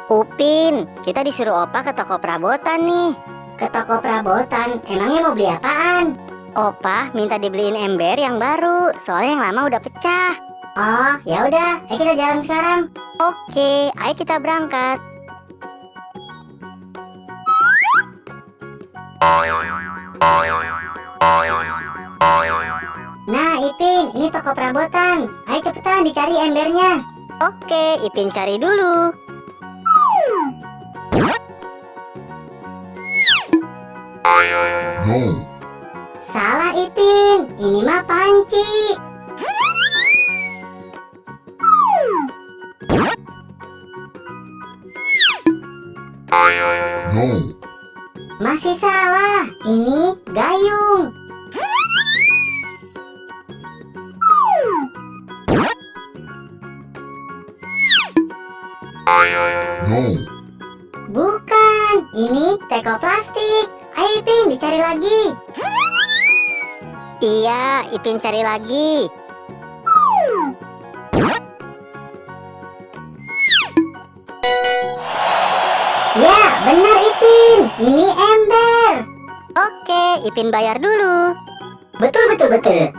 Upin, kita disuruh Opa ke toko perabotan nih. Ke toko perabotan, emangnya mau beli apaan? Opa minta dibeliin ember yang baru, soalnya yang lama udah pecah. Oh, ya udah, ayo kita jalan sekarang. Oke, ayo kita berangkat. Nah, Ipin, ini toko perabotan. Ayo cepetan dicari embernya. Oke, Ipin cari dulu. No. Salah, Ipin. Ini mah panci. No. Masih salah. Ini gayung. No. Bukan, ini teko plastik. Ayo, Ipin, dicari lagi. Iya, Ipin cari lagi. Ya, benar, Ipin. Ini ember. Oke, Ipin bayar dulu. Betul, betul, betul.